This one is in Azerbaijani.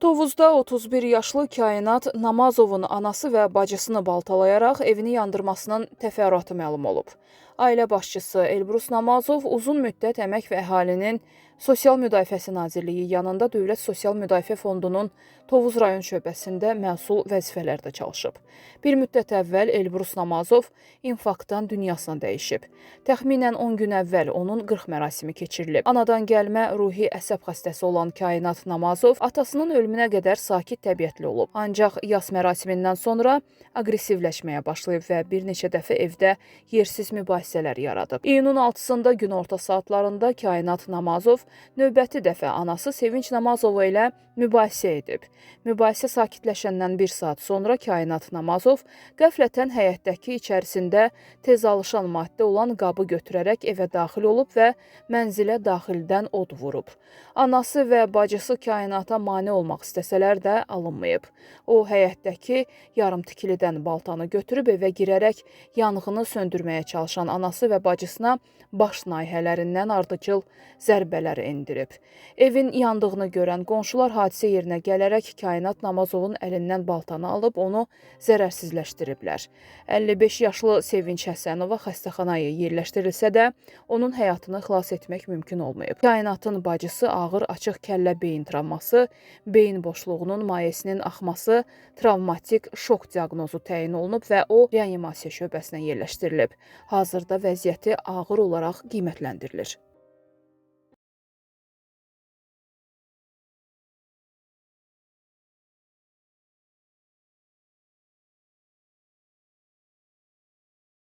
Tovuzda 31 yaşlı Kainat Namazovun anası və bacısını baltalayaraq evini yandırmasının təfərrüatı məlum olub. Ailə başçısı Elbrus Namazov uzun müddət Əmək və Əhalinin Sosial Müdafiəsi Nazirliyi yanında Dövlət Sosial Müdafiə Fondunun Tovuz rayon şöbəsində məsul vəzifələrdə çalışıb. Bir müddət əvvəl Elbrus Namazov infarktdan dünyasını dəyişib. Təxminən 10 gün əvvəl onun 40 mərasimi keçirilib. Anadan gəlmə ruhi əsəb xəstəsi olan Kainat Namazov atasının ölümünə qədər sakit təbiətli olub. Ancaq yas mərasimindən sonra aqressivləşməyə başlayıb və bir neçə dəfə evdə yersiz mübahisələr yaradıb. İyunun 6-sında günorta saatlarında Kainat Namazov növbəti dəfə anası Sevinç Namazova ilə mübahisə edib. Mübahisə sakitləşəndən bir saat sonra Kainat Namazov qəflətən həyətdəki içərisində tez alışan maddə olan qabı götürərək evə daxil olub və mənzilə daxildən od vurub. Anası və bacısı Kainata mane olmaq istəsələr də alınmayıb. O həyətdəki yarım tikilidən baltanı götürüb evə girərək yanğını söndürməyə çalışan anası və bacısına baş nahiyələrindən ardıcıl zərbələr endirib. Evin yandığını görən qonşular hadisə yerinə gələrək Kainat Namazovun əlindən baltanı alıb onu zərərsizləşdiriblər. 55 yaşlı Sevinç Həsənova xəstəxanaya yerləşdirilsə də, onun həyatını xilas etmək mümkün olmayıb. Kainatın bacısı ağır açıq kəllə beyin travması, beyin boşluğunun mayesinin axması, travmatik şok diaqnozu təyin olunub və o reanimasiya şöbəsinə yerləşdirilib. Hazırda vəziyyəti ağır olaraq qiymətləndirilir.